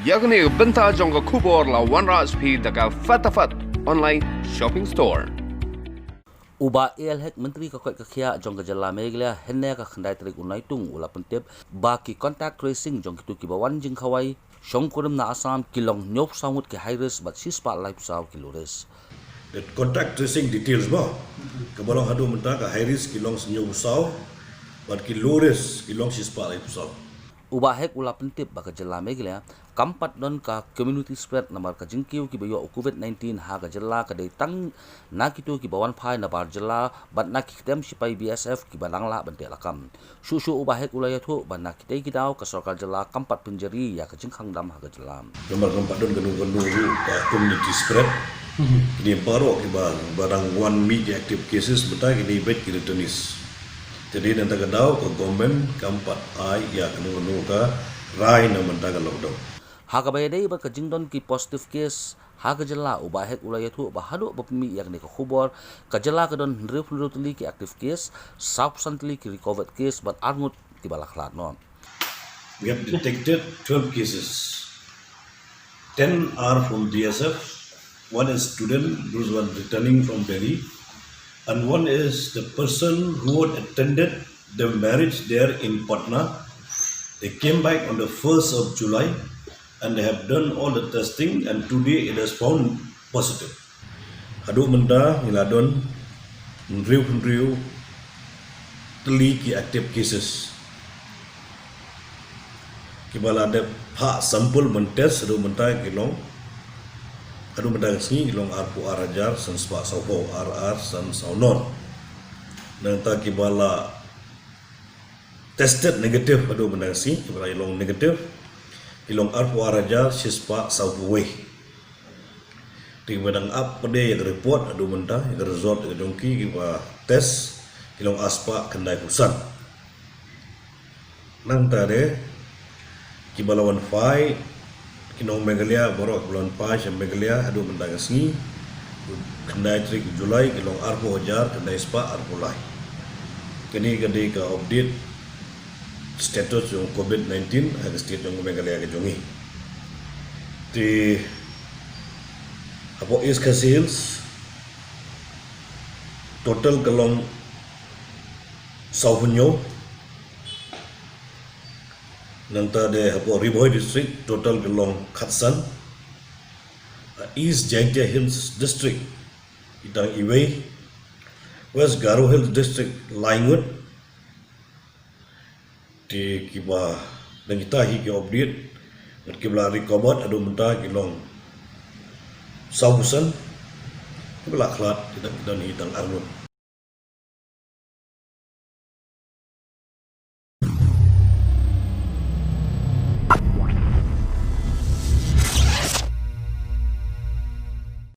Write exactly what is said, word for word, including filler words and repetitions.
Ïa kane ka bynta jong ka khubor la wanrah sha phi da ka Fatafat Online Shopping Store. U Bah A L Hek, Myntri ka koit ka khiah jong ka jylla Meghalaya, hynne ka khyndai tarik u Naitung, u la pyntip ba ki contact tracing jong kito kiba wan jingkhawai shongkurim na Assam ki long hynñiewphew saw ngut ki high risk bad shispah laiphew saw ki low risk. The contact tracing details ba kaba long haduh mynta, ka high risk ki long hynñiewphew saw bad ki low risk ki long shispah laiphew saw. U Bah Hek u la pyntip ba ka jylla Meghalaya kam pat don ka community spread namar ka jingkiew kiba ïoh u covid nineteen ha ka jylla ka dei tang na kito kiba wan phai na bar jylla bad na ki ktem shipai B S F kiba dang lah ban teh lakam. Shuh shuh u Bah Hek u la ïathuh ba na kitei ki daw ka sorkar jylla kam pat pynjari ïa ka jingkhang dam ha ka jylla. Namar kam pat don kano kano ruh ka community spread. Kine baroh kiba, ba dang wan mih ki active cases mynta kine beit ki returnees. Te dei nangta ka daw ka government kam pat ai ïa kano kano ka rai na mynta ka lockdown. Ha kaba ïadei bad ka jingdon ki positive case ha ka jylla, u Bah Hek u la ïathuh ba haduh ba pynmih ïa kane ka khubor, ka jylla ka don hynriewphew hynriew tylli ki active case, sawphew san tylli ki recovered case bad ar ngut kiba la khlad noh. We have detected twelve cases. Ten are from B S F, one is student, those one returning from Delhi, and one is the person who had attended the marriage there in Patna. They came back on the first of July and they have done all the testing, and today it has found positive. Haduh mynta ngi la don hynriewphew hynriew tylli ki active cases. Kiba la dep phah sample ban test haduh mynta ki long, haduh mynta ka sngi ki long arphew ar hajar san spah sawphew, ar ar san saw nor. Nangta kiba la tested negative haduh mynta ka sngi, kiba la long negative, ki long arphew ar hajar shispah sawphew wei. Te kiba dang ap pat de ïa ka report haduh mynta, ïa ka result ïa ka jong ki kiba test, ki long arspah khyndaiphew san. Nangta de kiba la wan phai, ki nong Meghalaya baroh kiba la wan phai sha Meghalaya haduh mynta ka sngi, khyndai tarik July, ki long arphew hajar khyndai spah arphew lai. Kane ka dei ka update status jong covid nineteen ha ka state jong Meghalaya ka jong ngi. Te hapoh East Khasi Hills total ka long sawphew hynñiew. Nangta de hapoh Ri Bhoi District total ka long khatsan. East Jaintia Hills District ki tang iwei. West Garo Hills District lai ngut. Te kiba dang kita hi ki update, ngut kiba la recovered haduh mynta ki long sawphew san, kiba la khlad ki dang, ki dang hi tang ar ngut.